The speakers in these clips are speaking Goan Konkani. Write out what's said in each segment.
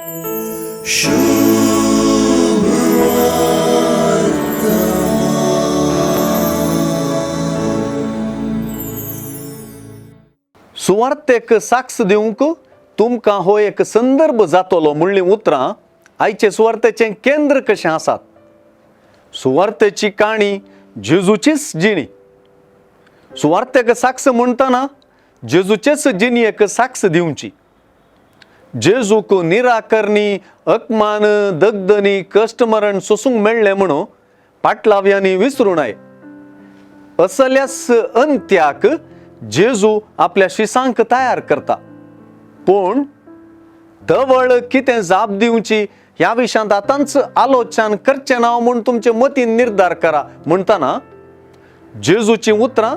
सुवार्तेक साक्ष दिवंक तुमकां हो एक संदर्भ जातलो म्हणलीं उतरां आयचे सुवार्तेचें केंद्र कशें आसात. सुवार्तेची काणी जेजूचीच जिणी. सुवार्तेक साक्ष म्हणटना जेजूचेच जिणयेक साक्ष दिवची. जेजूक निराकरणी, अपमान, दगदनी, कश्ट मरण सोसूंक मेळ्ळें म्हणून पाटलाव्यांनी विसरूं नये. असल्याच अंत्याक जेजू आपल्या शिसांक तयार करता. पूण तवळ कितें जाप दिवची ह्या विशयांत आतांच आलोचन करचें ना म्हूण तुमचे मतीन निर्धार करा म्हणटना जेजूचीं उतरां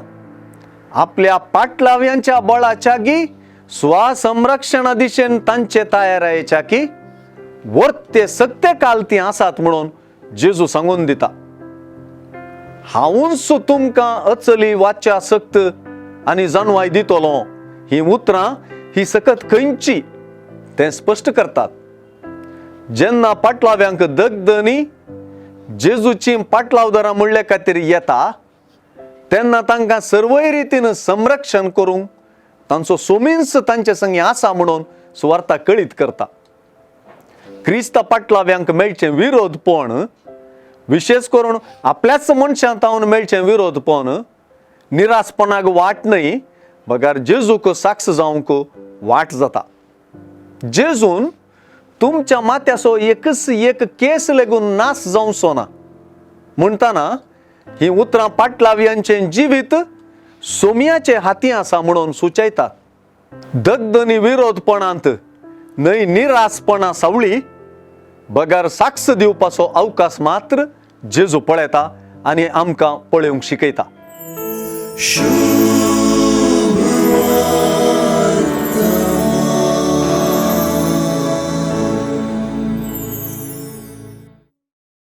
आपल्या पाटलाव्यांच्या बळाच्या गी स्वसंरक्षणा दिशेन तांचे तयारायेच्या की वर्ते सक्ते काल तीं आसात म्हणून जेजू सांगून दिता. हांवूच तुमकां अचली वाच्या सक्त आनी जाणवाय दितलो ही उतरां ही सकत खंयची तें स्पश्ट करतात. जेन्ना पाटलाव्यांक दगदनी जेजूची पाटलावदारां म्हणले खातीर येता तेन्ना तांकां सर्वय रितीन संरक्षण करूंक तांचो सोमींस तांचे संगी आसा म्हणून सुवार्ता कळीत करता. क्रिस्ता पाटलाव्यांक मेळचें विरोधपण, विशेश करून आपल्याच मनशां तावन मेळचें विरोधपण निरासपणाक वाट न्हय बगर जेजूक साक्ष जावंक वाट जाता. जेजून तुमच्या माथ्याचो एकच एक केस लेगून नाश जावचो ना म्हणटना ही उतरां पाटलाव्यांचें जिवीत सोमयाचे हाती आसा म्हणून सुचयतात. दगदनी विरोधपणांत न्हय निरासपणा सावळी बगर साक्ष दिवपाचो अवकाश मात्र जेजू पळयता आनी आमकां पळोवंक शिकयता.